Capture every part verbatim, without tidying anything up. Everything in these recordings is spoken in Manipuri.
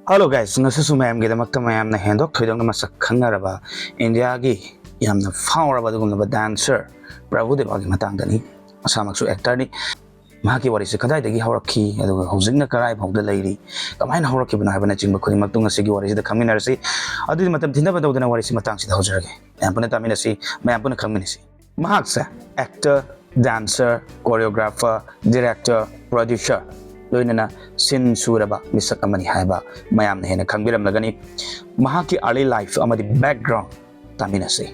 Hello guys, ꯉꯁꯤꯁꯨ ꯃꯌꯥꯝꯒꯤꯗꯃꯛꯇ ꯃꯌꯥꯝꯅ ꯍꯦꯟꯗꯣꯛ ꯊꯣꯏꯗꯣꯛꯅ ꯃꯁꯛ ꯈꯪꯅꯔꯕ ꯏꯟꯗꯤꯌꯥꯒꯤ ꯌꯥꯝꯅ ꯐꯥꯎꯔꯕ ꯑꯗꯨꯒꯨꯝꯂꯕ ꯗꯥꯟꯁꯔ ꯄ꯭ꯔꯚꯨ ꯗꯦꯕꯥꯒꯤ ꯃꯇꯥꯡꯗꯅꯤ꯫ ꯃꯁꯥꯃꯛꯁꯨ ꯑꯦꯛꯇꯔꯅꯤ꯫ ꯃꯍꯥꯛꯀꯤ ꯋꯥꯔꯤꯁꯤ ꯀꯗꯥꯏꯗꯒꯤ ꯍꯧꯔꯛꯈꯤ, ꯑꯗꯨꯒ ꯍꯧꯖꯤꯛꯅ ꯀꯔꯥꯏ ꯐꯥꯎꯗ ꯂꯩꯔꯤ, ꯀꯃꯥꯏꯅ ꯍꯧꯔꯛꯈꯤꯕꯅꯣ ꯍꯥꯏꯕꯅꯆꯤꯡꯕ ꯈꯨꯗꯤꯡꯃꯛꯇꯨ ꯉꯁꯤꯒꯤ ꯋꯥꯔꯤꯁꯤꯗ ꯈꯪꯃꯤꯟꯅꯔꯁꯤ꯫ ꯑꯗꯨꯗꯤ ꯃꯇꯝ ꯊꯤꯟꯊꯕ ꯇꯧꯗꯅ ꯋꯥꯔꯤꯁꯤ ꯃꯇꯥꯡꯁꯤꯗ ꯍꯧꯖꯔꯒꯦ꯫ ꯃꯌꯥꯝ ꯄꯨꯟꯅ ꯇꯥꯃꯤꯟꯅꯁꯤ, ꯃꯌꯥꯝ ꯄꯨꯟꯅ ꯈꯪꯃꯤꯟꯅꯁꯤ꯫ ꯃꯍꯥꯛꯁꯦ actor, dancer, choreographer, director, producer, ꯂꯣꯏꯅꯅ ꯁꯤꯟ ꯁꯨꯔꯕ ꯃꯤꯁꯛ ꯑꯃꯅꯤ ꯍꯥꯏꯕ ꯃꯌꯥꯝꯅ ꯍꯦꯟꯅ ꯈꯪꯕꯤꯔꯝꯂꯒꯅꯤ꯫ ꯃꯍꯥꯛꯀꯤ ꯑꯥꯔꯂꯤ ꯂꯥꯏꯐ ꯑꯃꯗꯤ ꯕꯦꯛꯒ꯭ꯔꯥꯎꯟ ꯇꯥꯃꯤꯟꯅꯁꯤ꯫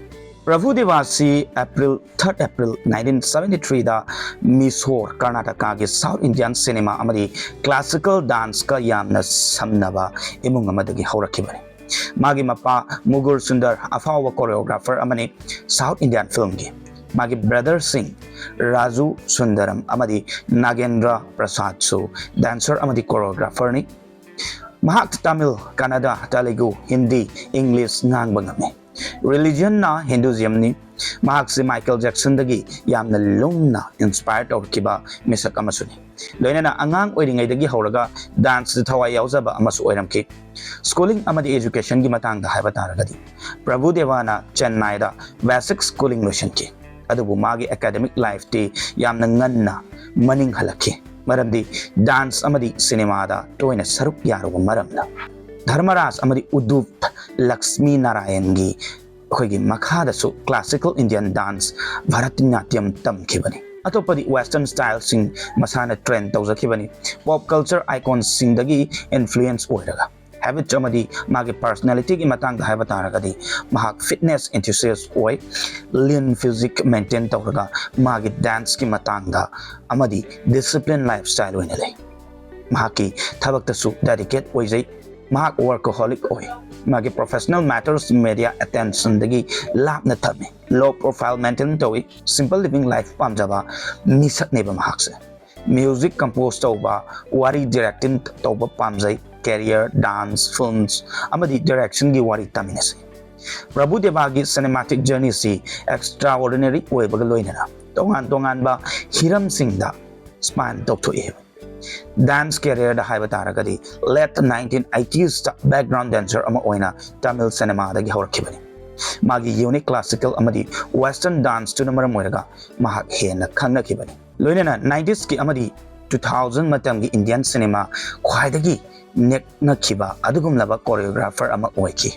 ꯄ꯭ꯔꯚꯨ ꯗꯦꯕꯥꯁꯤ ꯑꯦꯄ꯭ꯔꯤꯜ, ꯊꯥꯔꯠ ꯑꯦꯄ꯭ꯔꯤꯜ ꯅꯥꯏꯟꯇꯤꯟ ꯁꯕꯦꯟꯇꯤ ꯊ꯭ꯔꯤꯗ ꯃꯤꯁꯣꯔ, ꯀꯔꯅꯥꯇꯀꯥꯒꯤ ꯁꯥꯎꯠ ꯏꯟꯗꯤꯌꯥꯟ ꯁꯤꯅꯦꯃꯥ ꯑꯃꯗꯤ ꯀ꯭ꯂꯥꯁꯤꯀꯦꯜ ꯗꯥꯟꯁꯀ ꯌꯥꯝꯅ ꯁꯝꯅꯕ ꯏꯃꯨꯡ ꯑꯃꯗꯒꯤ ꯍꯧꯔꯛꯈꯤꯕꯅꯤ꯫ ꯃꯥꯒꯤ ꯃꯄꯥ ꯃꯨꯒꯨꯔ ꯁꯨꯟꯗꯔ ꯑꯐꯥꯎꯕ ꯀꯣꯔꯤꯌꯣꯒ꯭ꯔꯥꯐꯔ ꯑꯃꯅꯤ ꯁꯥꯎꯠ ꯏꯟꯗꯤꯌꯥꯟ ꯐꯤꯂꯝꯒꯤ꯫ ꯃꯥꯒꯤ ꯕ꯭ꯔꯗꯔꯁꯤꯡ ꯔꯥꯖꯨ ꯁꯨꯟꯗꯔꯝ ꯑꯃꯗꯤ ꯅꯥꯒꯦꯟꯗ꯭ꯔ ꯄ꯭ꯔꯁꯥꯗꯁꯨ ꯗꯥꯟꯁꯔ ꯑꯃꯗꯤ ꯀꯣꯔꯤꯌꯣꯒ꯭ꯔꯥꯐꯔꯅꯤ꯫ ꯃꯍꯥꯛ ꯇꯥꯃꯤꯜ, ꯀꯟꯅꯗ, ꯇꯦꯂꯨꯒꯨ, ꯍꯤꯟꯗꯤ, ꯏꯪꯂꯤꯁ ꯉꯥꯡꯕ ꯉꯝꯃꯤ꯫ ꯔꯤꯂꯤꯖꯟꯅ ꯍꯤꯟꯗꯨꯖꯝꯅꯤ꯫ ꯃꯍꯥꯛꯁꯤ ꯃꯥꯏꯀꯦꯜ ꯖꯦꯛꯁꯟꯗꯒꯤ ꯌꯥꯝꯅ ꯂꯨꯝꯅ ꯏꯟꯁꯄꯥꯌꯔ ꯇꯧꯔꯛꯈꯤꯕ ꯃꯤꯁꯛ ꯑꯃꯁꯨꯅꯤ꯫ ꯂꯣꯏꯅꯅ ꯑꯉꯥꯡ ꯑꯣꯏꯔꯤꯉꯩꯗꯒꯤ ꯍꯧꯔꯒ ꯗꯥꯟꯁꯇ ꯊꯋꯥꯏ ꯌꯥꯎꯖꯕ ꯑꯃꯁꯨ ꯑꯣꯏꯔꯝꯈꯤ꯫ ꯁ꯭ꯀꯨꯂꯤꯡ ꯑꯃꯗꯤ ꯑꯦꯖꯨꯀꯦꯁꯟꯒꯤ ꯃꯇꯥꯡꯗ ꯍꯥꯏꯕ ꯇꯥꯔꯒꯗꯤ, ꯄ꯭ꯔꯚꯨ ꯗꯦꯕꯥꯅ ꯆꯦꯟꯅꯥꯏꯗ ꯕꯦꯁꯤꯛ ꯁ꯭ꯀꯨꯂꯤꯡ ꯂꯣꯏꯁꯤꯟꯈꯤ꯫ ꯑꯗꯨꯕꯨ ꯃꯥꯒꯤ ꯑꯦꯀꯥꯗꯦꯃꯤꯛ ꯂꯥꯏꯐꯇꯤ ꯌꯥꯝꯅ ꯉꯟꯅ ꯃꯅꯤꯡ ꯍꯜꯂꯛꯈꯤ, ꯃꯔꯝꯗꯤ ꯗꯥꯟꯁ ꯑꯃꯗꯤ ꯁꯤꯅꯦꯃꯥꯗ ꯇꯣꯏꯅ ꯁꯔꯨꯛ ꯌꯥꯔꯨꯕ ꯃꯔꯝꯅ꯫ ꯙꯔꯃꯔꯥꯖ ꯑꯃꯗꯤ ꯎꯗꯨꯞ ꯂꯛꯁꯃꯤ ꯅꯥꯔꯥꯌꯟꯒꯤ ꯑꯩꯈꯣꯏꯒꯤ ꯃꯈꯥꯗꯁꯨ ꯀ꯭ꯂꯥꯁꯤꯀꯦꯜ ꯏꯟꯗꯤꯌꯟ ꯗꯥꯟꯁ ꯚꯥꯔꯇꯅꯥꯇ꯭ꯌꯝ ꯇꯝꯈꯤꯕꯅꯤ꯫ ꯑꯇꯣꯞꯄꯗꯤ ꯋꯦꯁꯇꯔꯟ ꯁ꯭ꯇꯥꯏꯜꯁꯤꯡ ꯃꯁꯥꯅ ꯇ꯭ꯔꯦꯟ ꯇꯧꯖꯈꯤꯕꯅꯤ꯫ ꯄꯣꯞ ꯀꯜꯆꯔ ꯑꯥꯏꯀꯣꯟꯁꯤꯡꯗꯒꯤ ꯏꯟꯐ꯭ꯂꯨꯌꯦꯟꯁ ꯑꯣꯏꯔꯒ꯫ ꯍꯦꯕꯤꯠꯁ ꯑꯃꯗꯤ ꯃꯥꯒꯤ ꯄꯔꯁꯅꯦꯂꯤꯇꯤꯒꯤ ꯃꯇꯥꯡꯗ ꯍꯥꯏꯕ ꯇꯥꯔꯒꯗꯤ, ꯃꯍꯥꯛ ꯐꯤꯠꯅꯦꯁ ꯑꯦꯟꯊꯨꯁꯤꯌꯥꯁ ꯑꯣꯏ꯫ ꯂꯤꯟ ꯐꯤꯖꯤꯛ ꯃꯦꯟꯇꯦꯟ ꯇꯧꯔꯒ ꯃꯥꯒꯤ ꯗꯥꯟꯁꯀꯤ ꯃꯇꯥꯡꯗ ꯑꯃꯗꯤ ꯗꯤꯁꯤꯄ꯭ꯂꯤꯟ ꯂꯥꯏꯐ ꯁ꯭ꯇꯥꯏꯜ ꯑꯣꯏꯅ ꯂꯩ꯫ ꯃꯍꯥꯛꯀꯤ ꯊꯕꯛꯇꯁꯨ ꯗꯦꯗꯤꯀꯦꯠ ꯑꯣꯏꯖꯩ꯫ ꯃꯍꯥꯛ ꯋꯔꯀꯍꯣꯂꯤꯛ ꯑꯣꯏ꯫ ꯃꯥꯒꯤ ꯄ꯭ꯔꯣꯐꯦꯁꯅꯦꯜ ꯃꯦꯇꯔꯁ ꯃꯦꯗꯤꯌꯥ ꯑꯦꯇꯦꯟꯁꯟꯗꯒꯤ ꯂꯥꯞꯅ ꯊꯝꯃꯤ꯫ ꯂꯣ ꯄ꯭ꯔꯣꯐꯥꯏꯜ ꯃꯦꯟꯇꯦꯟ ꯇꯧꯏ꯫ ꯁꯤꯝꯄꯜ ꯂꯤꯚꯤꯡ ꯂꯥꯏꯐ ꯄꯥꯝꯖꯕ ꯃꯤꯁꯛꯅꯦꯕ ꯃꯍꯥꯛꯁꯦ꯫ ꯃ꯭ꯌꯨꯖꯤꯛ ꯀꯝꯄꯣꯖ ꯇꯧꯕ, ꯋꯥꯔꯤ ꯗꯤꯔꯦꯛꯇꯤꯡ ꯇꯧꯕ ꯄꯥꯝꯖꯩ꯫ ꯀꯦꯔꯤꯌꯔ, ꯗꯥꯟꯁ, ꯐꯤꯜꯝꯁ ꯑꯃꯗꯤ ꯗꯤꯔꯦꯛꯁꯟꯒꯤ ꯋꯥꯔꯤ ꯇꯥꯃꯤꯟꯅꯁꯤ꯫ ꯄ꯭ꯔꯚꯨ ꯗꯦꯕꯥꯒꯤ ꯁꯤꯅꯦꯃꯥꯇꯤꯛ ꯖꯔꯅꯤꯁꯤ ꯑꯦꯛꯁꯇ꯭ꯔꯥꯑꯣꯔꯗꯤꯅꯔꯤ ꯑꯣꯏꯕꯒ ꯂꯣꯏꯅꯅ ꯇꯣꯉꯥꯟ ꯇꯣꯉꯥꯟꯕ ꯍꯤꯔꯝꯁꯤꯡꯗ ꯁ꯭ꯄꯥꯟ ꯇꯧꯊꯣꯛꯏ꯫ Dance career ꯗ ꯍꯥꯏꯕ ꯇꯥꯔꯒꯗꯤ late nineteen eighties ꯇ background dancer ꯑꯃ ꯑꯣꯏꯅ Tamil cinema ꯗꯒꯤ ꯍꯧꯔꯛꯈꯤꯕꯅꯤ꯫ ꯃꯥꯒꯤ unique classical ꯑꯃꯗꯤ western dance ꯇꯨꯅ ꯃꯔꯝ ꯑꯣꯏꯔꯒ ꯃꯍꯥꯛ ꯍꯦꯟꯅ ꯈꯪꯅꯈꯤꯕꯅꯤ꯫ ꯂꯣꯏꯅꯅ nineties ꯀꯤ ꯑꯃꯗꯤ two thousand ꯃꯇꯝꯒꯤ Indian cinema ꯈ꯭ꯋꯥꯏꯗꯒꯤ ꯅꯦꯛꯅꯈꯤꯕ ꯑꯗꯨꯒꯨꯝꯂꯕ choreographer ꯑꯃ ꯑꯣꯏꯈꯤ꯫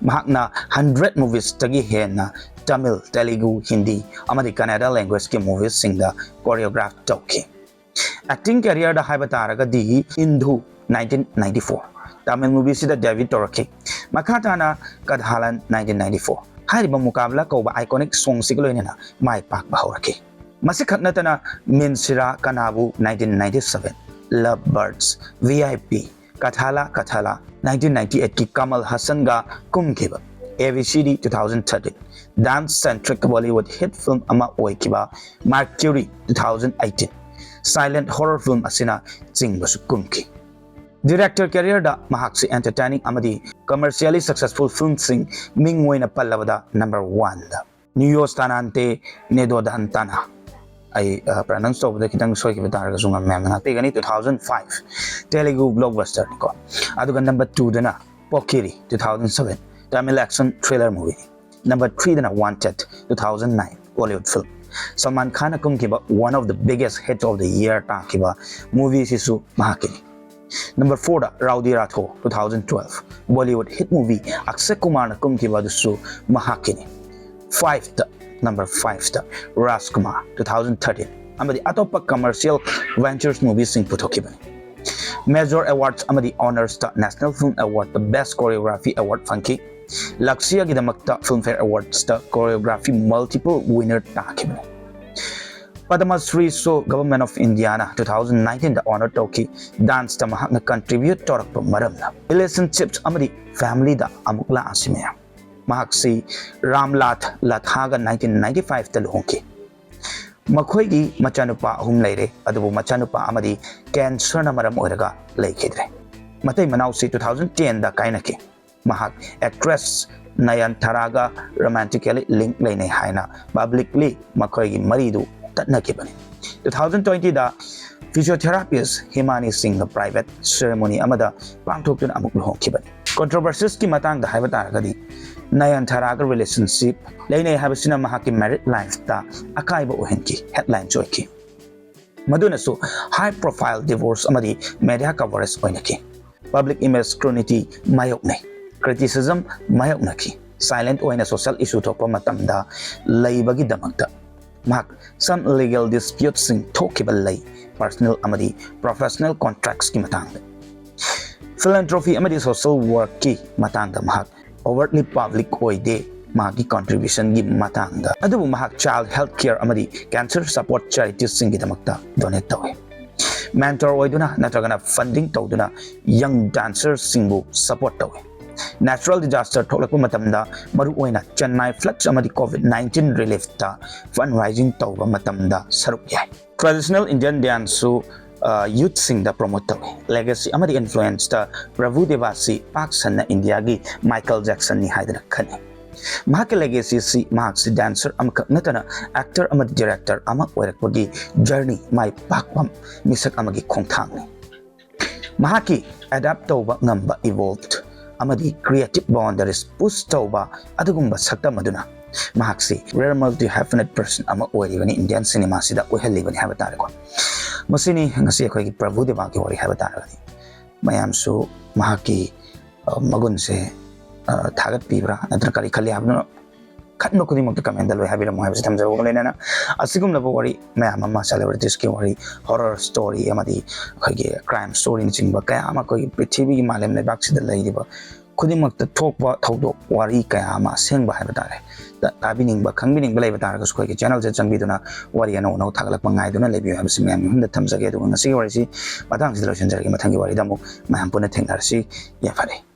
ꯃꯍꯥꯛꯅ hundred movies ꯇꯒꯤ ꯍꯦꯟꯅ Tamil, Telugu, Hindi ꯑꯃꯗꯤ Kannada language ꯀꯤ movies ꯁꯤꯡꯗ choreograph ꯇꯧꯈꯤ꯫ Acting career ꯗ ꯍꯥꯏꯕ ꯇꯥꯔꯒꯗꯤ Indhu nineteen ninety-four Tamil movie ꯁꯤꯗ debut ꯇꯧꯔꯛꯈꯤ꯫ ꯃꯈꯥ ꯇꯥꯅ Kadhalan nineteen ninety-four ꯍꯥꯏꯔꯤꯕ ꯃꯨꯀꯥꯕꯂꯥ ꯀꯧꯕ iconic song ꯁꯤꯒ ꯂꯣꯏꯅꯅ ꯃꯥꯏ ꯄꯥꯛꯄ ꯍꯧꯔꯛꯈꯤ꯫ ꯃꯁꯤꯈꯛ ꯅꯠꯇꯅ Minsira Kanavu nineteen ninety-seven, Love Birds, V I P, Kathala Kathala nineteen ninety-eight ꯀꯤ Kamal Hassan ꯒ ꯀꯨꯝꯈꯤꯕ A B C D two thousand thirteen, dance centric Bollywood hit film ꯑꯃ ꯑꯣꯏꯈꯤꯕ Mercury two thousand eighteen, silent horror film ꯑꯁꯤꯅ ꯆꯤꯡꯕꯁꯨ ꯀꯨꯝꯈꯤ꯫ Director career ꯗ ꯃꯍꯥꯛꯁꯤ entertaining ꯑꯃꯗꯤ commercially successful film ꯁꯤꯡ ꯃꯤꯡ ꯑꯣꯏꯅ ꯄꯜꯂꯕꯗ number one ꯗ Niyos Tanante Nedo Dantana, ꯑꯩ pronounce ꯇꯧꯕꯗ ꯈꯤꯇꯪ ꯁꯣꯏꯈꯤꯕ ꯇꯥꯔꯒꯁꯨ ꯃꯌꯥꯝꯅ ꯉꯥꯛꯄꯤꯒꯅꯤ, two thousand five Telugu blockbuster ꯅꯤꯀꯣ꯫ ꯑꯗꯨꯒ number two ꯗꯅ Pokkiri two thousand seven Tamil action thriller movie ꯅꯤ꯫ Number three ꯗꯅ Wanted two thousand nine Bollywood film꯫ Salman Khan ꯅ ꯀꯨꯝꯈꯤꯕ one of the biggest hit of the year ꯇꯥꯈꯤꯕ movie ꯁꯤꯁꯨ ꯃꯍꯥꯛꯀꯤꯅꯤ꯫ Number four ꯗ Rowdy Rathore two thousand twelve Bollywood hit movie Akshay Kumar ꯅ ꯀꯨꯝꯈꯤꯕ ꯑꯗꯨꯁꯨ ꯃꯍꯥꯛꯀꯤꯅꯤ꯫ Five ꯇ, number five ꯇ Rajkumar two thousand thirteen ꯑꯃꯗꯤ ꯑꯇꯣꯞꯄ commercial ventures movie ꯁꯤꯡ ꯄꯨꯊꯣꯛꯈꯤꯕꯅꯤ꯫ Major awards ꯑꯃꯗꯤ honours ꯇ National Film Award ꯇ Best Choreography Award ꯐꯪꯈꯤ꯫ Lakshya ꯒꯤꯗꯃꯛꯇ Filmfare Awards ꯇ Choreography multiple winner ꯇꯥꯈꯤꯕꯅꯤ꯫ Padma Shri ꯁꯨ Government of India ꯅ two thousand nineteen ꯗ honour ꯇꯧꯈꯤ꯫ Dance ꯇ ꯃꯍꯥꯛꯅ contribute ꯇꯧꯔꯛꯄ ꯃꯔꯝꯅ꯫ Relationships ꯑꯃꯗꯤ family ꯗ ꯑꯃꯨꯛ ꯂꯥꯛꯑꯁꯤ ꯃꯌꯥꯝ꯫ ꯃꯍꯥꯛꯁꯤ Ramnath Latha ꯒ nineteen ninety-five ꯇ ꯂꯨꯍꯣꯡꯈꯤ꯫ ꯃꯈꯣꯏꯒꯤ ꯃꯆꯥꯅꯨꯄꯥ ꯑꯍꯨꯝ ꯂꯩꯔꯦ, ꯑꯗꯨꯕꯨ ꯃꯆꯥꯅꯨꯄꯥ ꯑꯃꯗꯤ cancer ꯅ ꯃꯔꯝ ꯑꯣꯏꯔꯒ ꯂꯩꯈꯤꯗ꯭ꯔꯦ꯫ ꯃꯇꯩ ꯃꯅꯥꯎꯁꯤ two thousand ten ꯗ ꯀꯥꯏꯅꯈꯤ꯫ ꯃꯍꯥꯛ actress Nayanthara ꯒ romantically link ꯂꯩꯅꯩ ꯍꯥꯏꯅ publicly ꯃꯈꯣꯏꯒꯤ ꯃꯔꯤꯗꯨ ꯇꯠꯅꯈꯤꯕꯅꯤ꯫ Two thousand twenty ꯗ Physiotherapist ꯍꯤꯃꯥꯅꯤ ꯁꯤꯡꯒ private ceremony ꯑꯃꯗ ꯄꯥꯡꯊꯣꯛꯇꯨꯅ ꯑꯃꯨꯛ ꯂꯨꯍꯣꯡꯈꯤꯕꯅꯤ꯫ Controversiesꯀꯤ ꯃꯇꯥꯡꯗ ꯍꯥꯏꯕ ꯇꯥꯔꯒꯗꯤ, ꯅꯌꯟꯊꯥꯔꯥꯒ relationship ꯂꯩꯅꯩ ꯍꯥꯏꯕꯁꯤꯅ ꯃꯍꯥꯛꯀꯤ married lifeꯇ ꯑꯀꯥꯏꯕ ꯑꯣꯏꯍꯟꯈꯤ, headlines ꯑꯣꯏꯈꯤ꯫ ꯃꯗꯨꯅꯁꯨ high profile divorce ꯑꯃꯗꯤ media coverage ꯑꯣꯏꯅꯈꯤ꯫ Public image scrutiny ꯃꯥꯌꯣꯛꯅꯩ, criticism ꯃꯥꯌꯣꯛꯅꯈꯤ꯫ Silent ꯑꯣꯏꯅ social issue ꯊꯣꯛꯄ ꯃꯇꯝꯗ ꯂꯩꯕꯒꯤꯗꯃꯛꯇ ꯃꯍꯥꯛ some legal disputeꯁꯤꯡ ꯊꯣꯛꯈꯤꯕ ꯂꯩ, personal ꯑꯃꯗꯤ professional contractsꯀꯤ ꯃꯇꯥꯡꯗ꯫ Philanthropy ꯑꯃꯗꯤ social workꯀꯤ ꯃꯇꯥꯡꯗ ꯃꯍꯥꯛ overtly public ꯑꯣꯏꯗꯦ꯫ ꯃꯍꯥꯛꯀꯤ contributionꯒꯤ ꯃꯇꯥꯡꯗ, ꯑꯗꯨꯕꯨ ꯃꯍꯥꯛ child health care ꯑꯃꯗꯤ cancer support charitiesꯁꯤꯡꯒꯤꯗꯃꯛꯇ donate ꯇꯧꯏ꯫ Mentor ꯑꯣꯏꯗꯨꯅ ꯅꯠꯇ꯭ꯔꯒꯅ funding ꯇꯧꯗꯨꯅ young dancerꯁꯤꯡꯕꯨ support ꯇꯧꯏ꯫ Natural disaster ꯊꯣꯛꯂꯛꯄ ꯃꯇꯝꯗ, ꯃꯔꯨꯑꯣꯏꯅ Chennai floods ꯑꯃꯗꯤ COVID nineteen reliefꯇ fundraising ꯇꯧꯕ ꯃꯇꯝꯗ ꯁꯔꯨꯛ ꯌꯥꯏ꯫ Traditional Indian danceꯁꯨ, ꯑ, youthꯁꯤꯡꯗ promote ꯇꯧꯏ꯫ Legacy ꯑꯃꯗꯤ influenceꯇ ꯄ꯭ꯔꯚꯨ ꯗꯦꯕꯥꯁꯤ ꯄꯥꯛ ꯁꯟꯅ ꯏꯟꯗꯤꯌꯥꯒꯤ Michael Jacksonꯅꯤ ꯍꯥꯏꯗꯨꯅ ꯈꯟꯅꯩ꯫ ꯃꯍꯥꯛꯀꯤ legacyꯁꯤ ꯃꯍꯥꯛꯁꯤ dancer ꯑꯃꯈꯛ ꯅꯠꯇꯅ actor ꯑꯃꯗꯤ director ꯑꯃ ꯑꯣꯏꯔꯛꯄꯒꯤ journey, ꯃꯥꯏ ꯄꯥꯛꯄ ꯃꯤꯁꯛ ꯑꯃꯒꯤ ꯈꯣꯡꯊꯥꯡꯅꯤ꯫ ꯃꯍꯥꯛꯀꯤ adapt ꯇꯧꯕ ꯉꯝꯕ, evolved ꯑꯃꯗꯤ creative boundaries push ꯇꯧꯕ ꯑꯗꯨꯒꯨꯝꯕ ꯁꯛꯇꯝ ꯑꯗꯨꯅ ꯃꯍꯥꯛꯁꯤ rare multi hyphenate person ꯑꯃ ꯑꯣꯏꯔꯤꯕꯅꯤ, Indian cinemaꯁꯤꯗ ꯑꯣꯏꯍꯜꯂꯤꯕꯅꯤ ꯍꯥꯏꯕ ꯇꯥꯔꯦꯀꯣ꯫ ꯃꯁꯤꯅꯤ ꯉꯁꯤ ꯑꯩꯈꯣꯏꯒꯤ ꯄ꯭ꯔꯚꯨ ꯗꯦꯕꯥꯒꯤ ꯋꯥꯔꯤ ꯍꯥꯏꯕ ꯇꯥꯔꯒꯗꯤ꯫ ꯃꯌꯥꯝꯁꯨ ꯃꯍꯥꯛꯀꯤ, ꯑ, ꯃꯒꯨꯟꯁꯦ, ꯑ, ꯊꯥꯒꯠꯄꯤꯕ꯭ꯔꯥ ꯅꯠꯇ꯭ꯔꯒ ꯀꯔꯤ ꯈꯜꯂꯤ ꯍꯥꯏꯕꯗꯨꯅ ꯈꯟꯕ ꯈꯨꯗꯤꯡꯃꯛꯇ commentꯗ ꯂꯣꯏ ꯍꯥꯏꯕꯤꯔꯝꯃꯣ ꯍꯥꯏꯕꯁꯤ ꯊꯝꯖꯕꯒ ꯂꯣꯏꯅꯅ, ꯑꯁꯤꯒꯨꯝꯂꯕ ꯋꯥꯔꯤ ꯃꯌꯥꯝ ꯑꯃ, celebrietiesꯀꯤ ꯋꯥꯔꯤ, horror story ꯑꯃꯗꯤ ꯑꯩꯈꯣꯏꯒꯤ crime storyꯅꯆꯤꯡꯕ ꯀꯌꯥ ꯑꯃ ꯑꯩꯈꯣꯏꯒꯤ ꯄ꯭ꯔꯤꯊꯤꯕꯤꯒꯤ ꯃꯥꯂꯦꯝ ꯂꯩꯕꯥꯛꯁꯤꯗ ꯂꯩꯔꯤꯕ ꯈꯨꯗꯤꯡꯃꯛꯇ ꯊꯣꯛꯄ ꯊꯧꯗꯣꯛ ꯋꯥꯔꯤ ꯀꯌꯥ ꯑꯃ ꯑꯁꯦꯡꯕ ꯍꯥꯏꯕ ꯇꯥꯔꯦ꯫ ꯇ-, ꯇꯥꯕꯤꯅꯤꯡꯕ, ꯈꯪꯕꯤꯅꯤꯡꯕ ꯂꯩꯕ ꯇꯥꯔꯒꯁꯨ ꯑꯩꯈꯣꯏꯒꯤ channelꯁꯦ ꯆꯪꯕꯤꯗꯨꯅ ꯋꯥꯔꯤ ꯑꯅꯧ ꯑꯅꯧ ꯊꯥꯒꯠꯂꯛꯄ ꯉꯥꯏꯗꯨꯅ ꯂꯩꯕꯤꯌꯨ ꯍꯥꯏꯕꯁꯤ ꯃꯌꯥꯝꯒꯤ ꯃꯐꯝꯗ ꯊꯝꯖꯒꯦ꯫ ꯑꯗꯨꯒ ꯉꯁꯤꯒꯤ ꯋꯥꯔꯤꯁꯤ ꯃꯇꯥꯡꯁꯤꯗ ꯂꯣꯏꯁꯤꯟꯖꯔꯒꯦ꯫ ꯃꯊꯪꯒꯤ ꯋꯥꯔꯤꯗ ꯑꯃꯨꯛ ꯃꯌꯥꯝ ꯄꯨꯟꯅ ꯊꯦꯡꯅꯔꯁꯤ꯫ ꯌꯥꯏꯐꯔꯦ꯫